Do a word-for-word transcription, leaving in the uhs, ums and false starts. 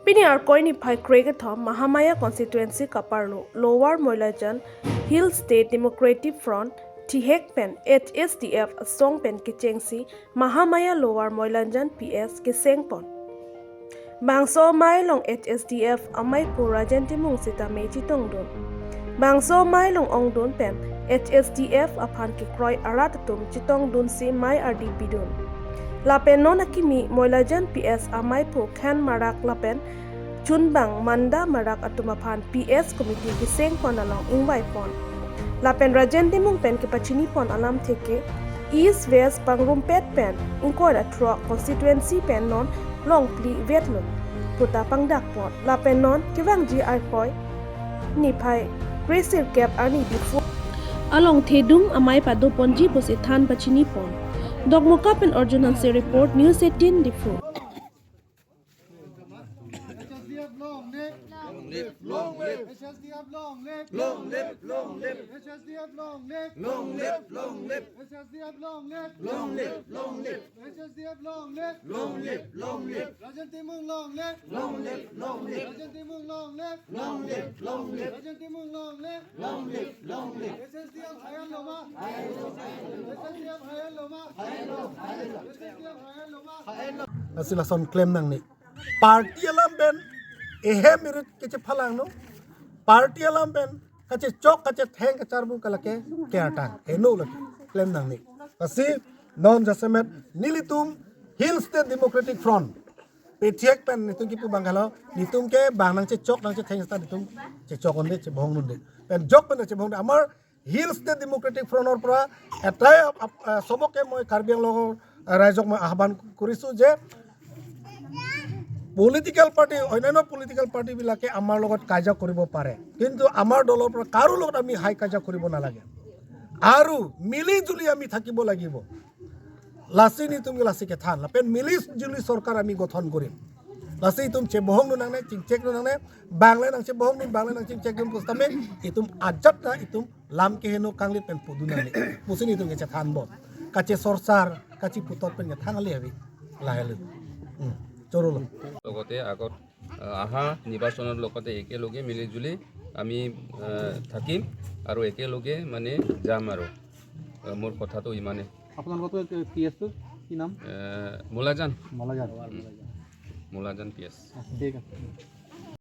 Pini Arkoi niphai krekethom Mahamaya constituency kaparlo Lower Moilajan Hill State Democratic Front thihek pen H S D F asong pen kechengsi Mahamaya Lower Moilajan P S kesengpon. Bangso amei along H S D F ameipo Rajen Timung sitame chetongdun. Bangso amei along ongdun pen H S D F aphan kekroi arat atum chetongdunsi mei ardi pidun. Lapen non akimi Moilajan P S ameipo Khan Marak lapen Chunbang Manda Marak atum aphan P S committee kesengpon along ingvaipon. Lapen Rajen Timung pen kepachinipon alamthe ke East West pangrumpet pen ingkoi ra throk constituency pen non longpli vetlo puta pangdakpon. Lapen non kevangji Arkoi niphai kresirkep arni Diphu along thedung amei padoponji pusi than pachinipon. Dokmoka pen Arjun Hanse report, News eighteen Diphu. H S D F long live. Long live, long live. H S D F long live. Long live, long live. H S D F long live. Long live, long live. H S D F long live. Long live, long live. H S D F long live. Long live, long live. Rajen Timung long live. Long live, long live. Rajen Timung long live. Long live, long live. Rajen Timung long live. Long live, long live. H S D F hayan loma. H S D F hayan loma. H S D F hayan loma. Asi lason klem nangne. Party alam pen ehem irit kachephalangno. Party alam pen kachechok kachetheng kacharbu kalake kertang. Eno lake klem nangne. Asi non jasemet nelitum Hill State Democratic Front. Pethek pen netum kipu bangkalo, netum ke bang nangchechok nangchetheng seta netum chechok unde chebohong unde. Pen jok pen chebohong unde. Amar Hill State Democratic Front-or pora এটাই up-, up-, আহ, চবকে মই কাৰ্বি আংলঙৰ, আহ, ৰাইজক মই আহ্বান কৰিছো যে political party, অন্যান্য পলিটিকেল পাৰ্টিবিলাকে আমাৰ লগত কাজিয়া কৰিব পাৰে, কিন্তু আমাৰ দলৰ পৰা কাৰো লগত আমি হাই কাজিয়া কৰিব নালাগে আৰু মিলি জুলি আমি থাকিব লাগিব। Lasi netum ke lasi kethan lapen mili juli sorkar ami gothon korim. Lasi itum chebohong nun nangne, chingchek nun nangne, bang le nangchebohong nun, bang le nangchingchek nun pusitame itum ajat ta itum lam keheno kanglit pen pudun nangne. Pusi netum kechethanbom. Kachesorsar, kacheputot pen kethan ale abi. Lahelo. Hmm. Chorolo. লগতে আগত, আহ, অহা নিৰ্বাচনৰ লগতে একেলগে মিলি জুলি আমি, আহ, থাকিম আৰু একেলগে মানে যাম আৰু। আহ, মোৰ কথাটো ইমানে। আপোনালোকৰতো পি এছটো কি নাম? আহ, মোলাজান। মোলাজান। মোলাজান পি এছ। আচ্ছা, ঠিক আছে।